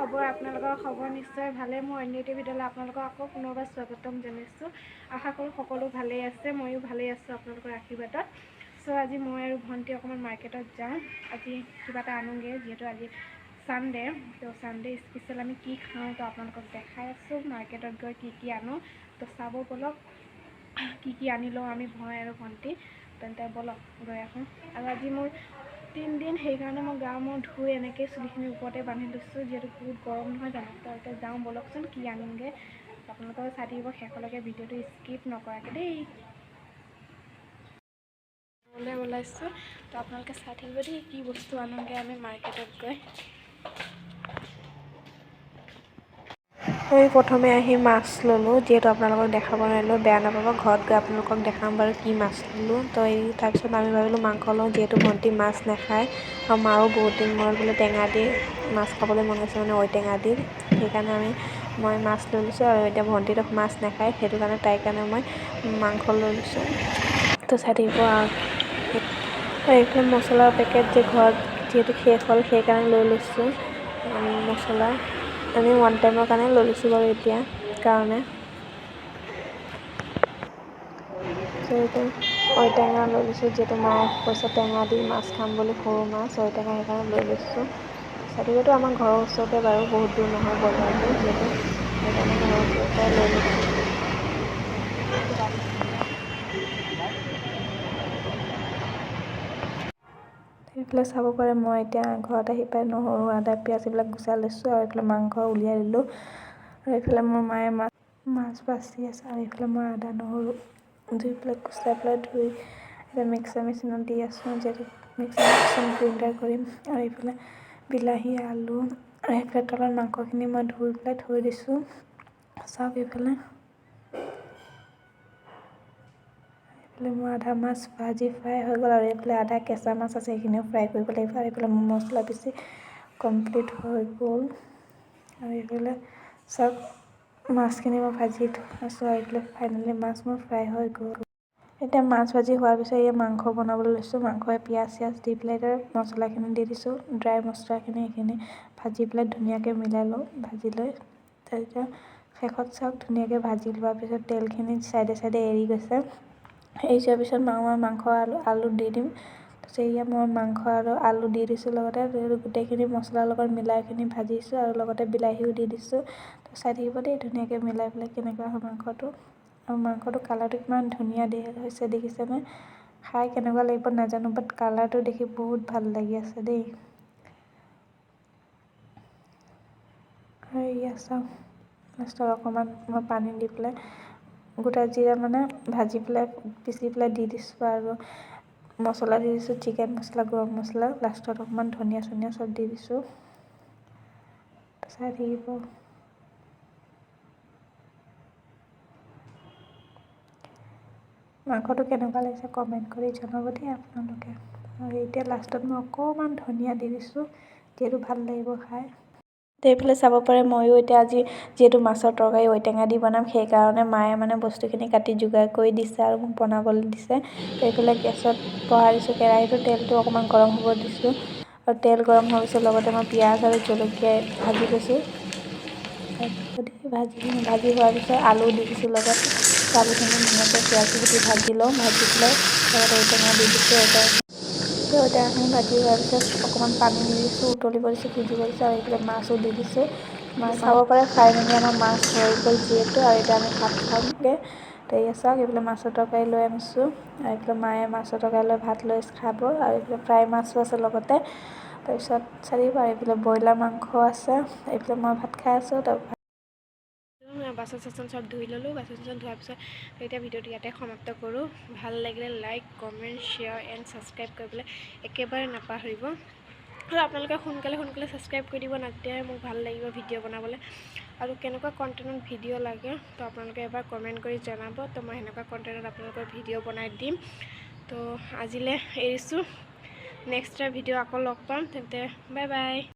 খবৰ? আপোনালোকৰ খবৰ নিশ্চয় ভালে। মোৰ অন্য এটি ভিডিঅ'লৈ আপোনালোকক আকৌ পুনৰবাৰ স্বাগতম জনাইছোঁ। আশা কৰোঁ সকলো ভালেই আছে, ময়ো ভালেই আছোঁ আপোনালোকৰ আশীৰ্বাদত। চ' আজি মই আৰু ভণ্টি অকণমান মাৰ্কেটত যাওঁ, আজি কিবা এটা আনোগৈ, যিহেতু আজি ছানডে। তো ছানডে স্পেচিয়েল আমি কি খাওঁ তো আপোনালোকক দেখাই আছোঁ, মাৰ্কেটত গৈ কি কি আনো। তো চাব ব'লক কি কি আনিলোঁ আমি মই আৰু ভণ্টি। তেন্তে ব'লক গৈ আহোঁ। আৰু আজি মোৰ 3 দিন, সেইকাৰণে মই গা মূৰ ধুই এনেকৈ চুলিখিনি ওপৰতে বান্ধি লৈছোঁ, যিহেতু বহুত গৰম নহয় জানো। তো এতিয়া যাওঁ ব'লকচোন কি আনিমগৈ। আপোনালোকেও চাই থাকিব শেষলৈকে ভিডিঅ'টো স্কিপ নকৰাকৈ দেই। ওলাইছোঁ, তো আপোনালোকে চাই থাকিব দেই কি বস্তু আনোগৈ আমি মাৰ্কেটত গৈ। আমি প্ৰথমে আহি মাছ ল'লোঁ, যিহেতু আপোনালোকক দেখাব নোৱাৰিলোঁ, বেয়া নাপাব। ঘৰত গৈ আপোনালোকক দেখাম বাৰু কি মাছ ল'লোঁ। তো এই তাৰপিছত আমি ভাবিলোঁ মাংস লওঁ, যিহেতু ভণ্টি মাছ নাখায় আৰু মাৰো বহুত দিন মূৰত বোলে টেঙা দি মাছ খাবলৈ মন গৈছে, মানে ঔটেঙা দি। সেইকাৰণে মই মাছ লৈ লৈছোঁ। আৰু এতিয়া ভণ্টিটো মাছ নাখায়, সেইটো কাৰণে তাইৰ কাৰণে মই মাংস লৈ লৈছোঁ। তো চাই থাকিব। আৰু এইফালে মছলাৰ পেকেট যে ঘৰত যিহেতু শেষ হ'ল, সেইকাৰণে লৈ লৈছোঁ মছলা। আমি ওৱান টাইমৰ কাৰণে লৈ লৈছোঁ বাৰু এতিয়া কাৰণে। ঔটেঙা লৈ লৈছোঁ, যিহেতু মায়ে কৈছে টেঙা দি মাছ খাম বুলি, সৰু মাছ ঔটেঙা, সেইকাৰণে লৈ লৈছোঁ। চাৰিআলিটো আমাৰ ঘৰৰ ওচৰতে বাৰু, বহুত দূৰ নহয় বজাৰটো যিহেতু, সেইকাৰণে ঘৰৰ ওচৰৰ পৰাই লৈ লৈছোঁ। এইফালে চাব পাৰে, মই এতিয়া ঘৰত আহি পাই নহৰু, আদা, পিঁয়াজ এইবিলাক গুচাই লৈছোঁ আৰু এইফালে মাংস উলিয়াই দিলোঁ। আৰু এইফালে মোৰ মায়ে মাছ মাছ বাছি আছে আৰু এইফালে মই আদা, নহৰু ধুই পেলাই, গুচাই পেলাই ধুই এতিয়া মিক্সাৰ মেচিনত দি আছোঁ, যিহেতু মিক্সাৰ মেচিন গ্ৰাইণ্ডাৰ কৰিম। আৰু এইফালে বিলাহী, আলু আৰু এইফালে তলত মাংসখিনি মই ধুই পেলাই থৈ দিছোঁ। চাওক, এইফালে মোৰ আধা মাছ ভাজি ফ্ৰাই হৈ গ'ল আৰু এইফালে আধা কেঁচা মাছ আছে, সেইখিনিও ফ্ৰাই কৰিব লাগিব। আৰু এইফালে মোৰ মছলা পিচি কমপ্লিট হৈ গ'ল। আৰু এইফালে চাওক, মাছখিনি মই ভাজি আছোঁ আৰু এইফালে ফাইনেলি মাছ মোৰ ফ্ৰাই হৈ গ'ল। এতিয়া মাছ ভাজি হোৱাৰ পিছত এই মাংস বনাবলৈ লৈছোঁ। মাংস পিঁয়াজ চিয়াজ দি পেলাই এতিয়া মছলাখিনি দি দিছোঁ, ড্ৰাই মছলাখিনি। সেইখিনি ভাজি পেলাই ধুনীয়াকৈ মিলাই লওঁ। ভাজি লৈ তেতিয়া শেষত চাওক, ধুনীয়াকৈ ভাজি লোৱাৰ পিছত তেলখিনি ছাইডে ছাইডে এৰি গৈছে। এৰি যোৱাৰ পিছত মই মাংস আলু আলু দি দিম। তাৰপিছত এয়া মই মাংস আৰু আলু দি দিছোঁ, লগতে গোটেইখিনি মছলাৰ লগত মিলাইখিনি ভাজিছোঁ আৰু লগতে বিলাহীও দি দিছোঁ। চাই থাকিব দেই, ধুনীয়াকৈ মিলাই পেলাই কেনেকুৱা হয় মাংসটো। আৰু মাংসটো কালাৰটো কিমান ধুনীয়া হৈছে দেখিছেনে? খাই কেনেকুৱা লাগিব নাজানো, বাট কালাৰটো দেখি বহুত ভাল লাগি আছে দেই। আৰু এয়া চাওক, লাষ্টত অকণমান মই পানী দি পেলাই গোটা জিৰা মানে ভাজি পেলাই পিচি পেলাই দি দিছোঁ আৰু মছলা দি দিছোঁ, চিকেন মছলা, গৰম মছলা, লাষ্টত অকণমান ধনিয়া চনিয়া চব দি দিছোঁ। চাই থাকিব। মাংসটো কেনেকুৱা লাগিছে কমেণ্ট কৰি জনাব দেই আপোনালোকে। আৰু এতিয়া লাষ্টত মই অকণমান ধনিয়া দি দিছোঁ, যিহেতু ভাল লাগিব খাই। এইফালে চাব পাৰে, ময়ো এতিয়া আজি যিহেতু মাছৰ তৰকাৰী ঔটেঙা দি বনাম, সেইকাৰণে মায়ে মানে বস্তুখিনি কাটি যোগাৰ কৰি দিছে আৰু মোক বনাবলৈ দিছে। এইফালে গেছত বহাই দিছোঁ কেৰাহীটো, তেলটো অকণমান গৰম হ'ব দিছোঁ আৰু তেল গৰম হোৱাৰ পিছত লগতে মই পিঁয়াজ আৰু জলকীয়া ভাজি লৈছোঁ। ভাজি ভাজি হোৱাৰ পিছত আলু দি দিছোঁ লগত। আলুখিনি ধুনীয়াকৈ পিঁয়াজৰ সৈতে ভাজি লওঁ। ভাজি পেলাই লগত ঔটেঙা দি দিছোঁ। ঔটেঙাখিনি ভাজি হোৱাৰ পিছত অকণমান পানী দি দিছোঁ, উতলিব দিছোঁ, সিজিব দিছোঁ আৰু এইফালে মাছো দি দিছোঁ। মাছ চাব পাৰে, ফাইনেলি আমাৰ মাছ হৈ গ'ল যিহেতু আৰু এতিয়া আমি ভাত খামগৈ। তো এয়া চাওক, এইফালে মাছৰ তৰকাৰী লৈ আনিছোঁ আৰু এইফালে মায়ে মাছৰ তৰকাৰী লৈ ভাত লৈ খাব। আৰু এইফালে ফ্ৰাই মাছো আছে লগতে। তাৰপিছত চাই আৰু এইফালে ব্ৰইলাৰ মাংস আছে। এইফালে মই ভাত খাই আছোঁ। তাৰপিছত বাচন চাচন চব ধুই ল'লোঁ। বাচন চাচন ধোৱাৰ পিছত এতিয়া ভিডিঅ'টো ইয়াতে সমাপ্ত কৰোঁ। ভাল লাগিলে like, comment, share and subscribe কৰিবলৈ একেবাৰে নাপাহৰিব। আৰু আপোনালোকে সোনকালে সোনকালে ছাবস্ক্ৰাইব কৰি দিব না, তেতিয়াহে মোক ভাল লাগিব ভিডিঅ' বনাবলৈ। আৰু কেনেকুৱা কণ্টেণ্টত ভিডিঅ' লাগে তো আপোনালোকে এবাৰ কমেণ্ট কৰি জনাব, তো মই সেনেকুৱা কণ্টেণ্টত আপোনালোকৰ ভিডিঅ' বনাই দিম। তো আজিলৈ এৰিছোঁ, নেক্সট ভিডিঅ' আকৌ লগ পাম। তেন্তে বাই বাই।